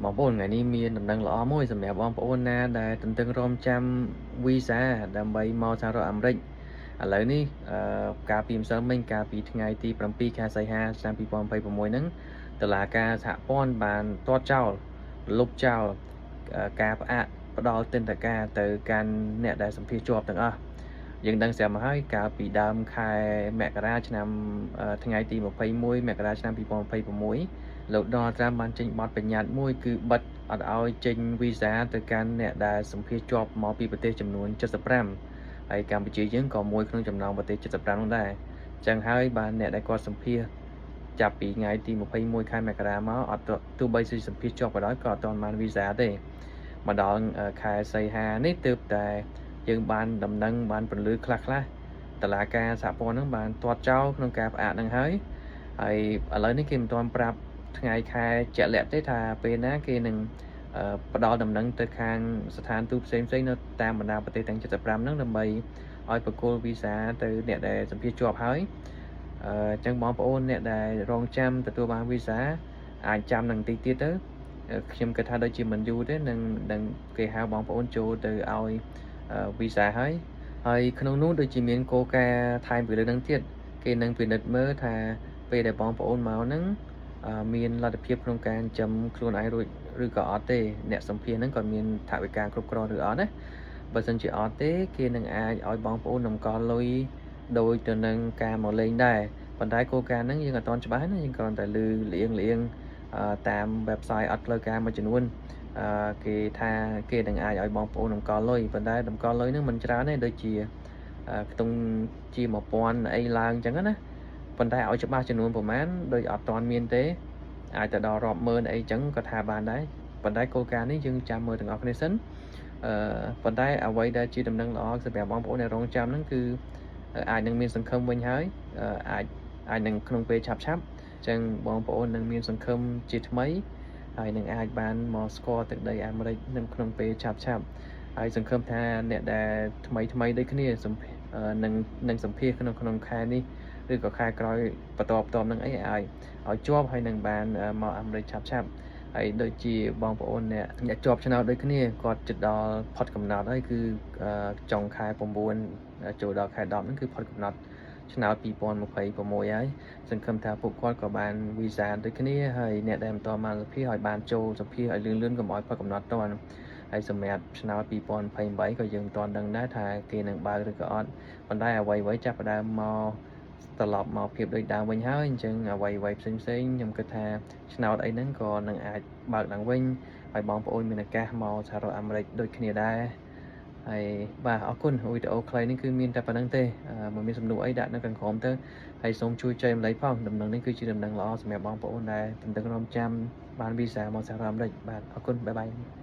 បងប្អូនថ្ងៃនេះមានដំណឹងល្អមួយសម្រាប់បងប្អូនណាដែលទន្ទឹងរង់ចាំវីសាដើម្បីមកសហរដ្ឋអាមេរិកឥឡូវនេះអឺកាលពីម្សិលមិញកាលពីថ្ងៃទី7ខែសីហាឆ្នាំ2026ហ្នឹងតុលាការសហព័ន្ធបានទាត់ចោលលុបចោលការផ្អាកផ្ដល់ទិដ្ឋាការទៅកាន់អ្នកដែលសម្ភាសជាប់ទាំងអស់យើងដឹងស្រាប់មកហើយកាលពីដើមខែមករាឆ្នាំថ្ងៃទី21មករាឆ្នាំ2026លោកដុនណាល់ត្រាំបានចេញបទបញ្ញត្តិមួយគឺបិទអត់ឲ្យចេញវីសាទៅកាន់អ្នកដែលសម្ភាសជាប់មកពីប្រទេសចំនួន75ហើយកម្ពុជាយើងក៏មួយក្នុងចំណោមប្រទេស75នោះដែរអញ្ចឹងហើយបានអ្នកដែលគាត់សម្ភាសចាប់ពីថ្ងៃទី21ខែមករាមកអត់ទោះបីជាសម្ភាសជាប់ក៏ដោយក៏អត់ទាន់បានវីសាទេមកដល់ខែសីហានេះទើបតែយើងបានដំណឹងបានពន្លឺខ្លះខ្លះតឡាការសហព័ន្ធហ្នឹងបានទាត់ចោលក្នុងការផ្អាកហ្នឹងហើយហើយឥឡូវនេះគេមិនទាន់ប្រាប់ថ្ងៃខែជាក់លាក់ទេថាពេលណាគេនឹងផ្ដល់ដំណឹងទៅខាងស្ថានទូតផ្សេងៗនៅតាមបណ្ដាប្រទេសទាំង75ហ្នឹងដើម្បីឲ្យប្រគល់វីសាទៅអ្នកដែលសម្ភាសជាប់ហើយអញ្ចឹងបងប្អូនអ្នកដែលរងចាំទទួលបានវីសាអាចចាំនឹងតិចទៀតទៅខ្ញុំគិតថាដូចជាមិនយូរទេនឹងនឹងគេហៅបងប្អូនចូលទៅឲ្យវីសាហើយហើយក្នុងនោះដូចជាមានគោលការណ៍ថែមពីលើនឹងទៀតគេនឹងពិនិត្យមើលថាពេលដែលបងប្អូនមកហ្នឹងមានលទ្ធភាពក្នុងការចិញ្ចឹមខ្លួនឯងរួចឬក៏អត់ទេអ្នកសម្ភាសហ្នឹងក៏មានថវិកាគ្រប់គ្រាន់ឬអត់ណាបើសិនជាអត់ទេគេនឹងអាចឲ្យបងប្អូនតម្កល់លុយដូចទៅនឹងការមកលេងដែរប៉ុន្តែគោលការណ៍ហ្នឹងយើងអត់ទាន់ច្បាស់ណាយើងគ្រាន់តែឮលៀងលៀងតាម website អត់ផ្លូវការមួយចំនួនគេថាគេនឹងអាចឲ្យបងប្អូនតម្កល់លុយប៉ុន្តែតម្កល់លុយហ្នឹងមិនច្រើនទេដូចជាខ្ទង់ជា1000អីឡើងអញ្ចឹងណាប៉ុន្តែឲ្យច្បាស់ចំនួនប្រមាណដូចអត់ទាន់មានទេអាចទៅដល់រាប់ម៉ឺនអីចឹងក៏ថាបានដែរប៉ុន្តែគោលការណ៍នេះយើងចាំមើលទាំងអស់គ្នាសិនអឺប៉ុន្តែអ្វីដែលជាដំណឹងល្អសម្រាប់បងប្អូនដែលរងចាំហ្នឹងគឺអាចនឹងមានសង្ឃឹមវិញហើយអាចអាចនឹងក្នុងពេលឆាប់ឆាប់អញ្ចឹងបងប្អូននឹងមានសង្ឃឹមជាថ្មីហើយនឹងអាចបានមកស្គាល់ទឹកដីអាមេរិកនៅក្នុងពេលឆាប់ឆាប់ហើយសង្ឃឹមថាអ្នកដែលថ្មីថ្មីដូចគ្នានឹងនឹងសម្ភាសក្នុងក្នុងខែនេះឬក៏ខែក្រោយបន្តបន្តនឹងអីឲ្យឲ្យជាប់ហើយនឹងបានមកអាមេរិកឆាប់ឆាប់ហើយដូចជាបងប្អូនអ្នកអ្នកជាប់ឆ្នោតដូចគ្នាគាត់ជិតដល់ផុតកំណត់ហើយគឺចុងខែ9ចូលដល់ខែ10ហ្នឹងគឺផុតកំណត់ឆ្នោត2026ហើយសង្ឃឹមថាពួកគាត់ក៏បានវីសាដូចគ្នាហើយអ្នកដែលមិនទាន់បានសម្ភាសឲ្យបានចូលសម្ភាសឲ្យលឿនលឿនកុំឲ្យផុតកំណត់ទាន់ហើយសម្រាប់ឆ្នោត2028ក៏យើងមិនទាន់ដឹងដែរថាគេនឹងបើកឬក៏អត់ប៉ុន្តែអ្វីៗចាប់ផ្ដើមមកត្រឡប់មកភាពដូចដើមវិញហើយអញ្ចឹងអ្វីអ្វីផ្សេងផ្សេងខ្ញុំគិតថាឆ្នោតអីហ្នឹងក៏នឹងអាចបើកឡើងវិញហើយបងប្អូនមានឱកាសមកសហរដ្ឋអាមេរិកដូចគ្នាដែរហើយបាទអរគុណវីដេអូខ្លីនេះគឺមានតែប៉ុណ្្នឹងទេបើមានសំណួរអីដាក់នៅខាងក្រោមទៅហើយសូមជួយចែករំលែកផងដំណឹងនេះគឺជាដំណឹងល្អសម្រាប់បងប្អូនដែលទន្ទឹងរង់ចាំបានវីសាមកសហរដ្ឋអាមេរិកបាទអរគុណ bye bye.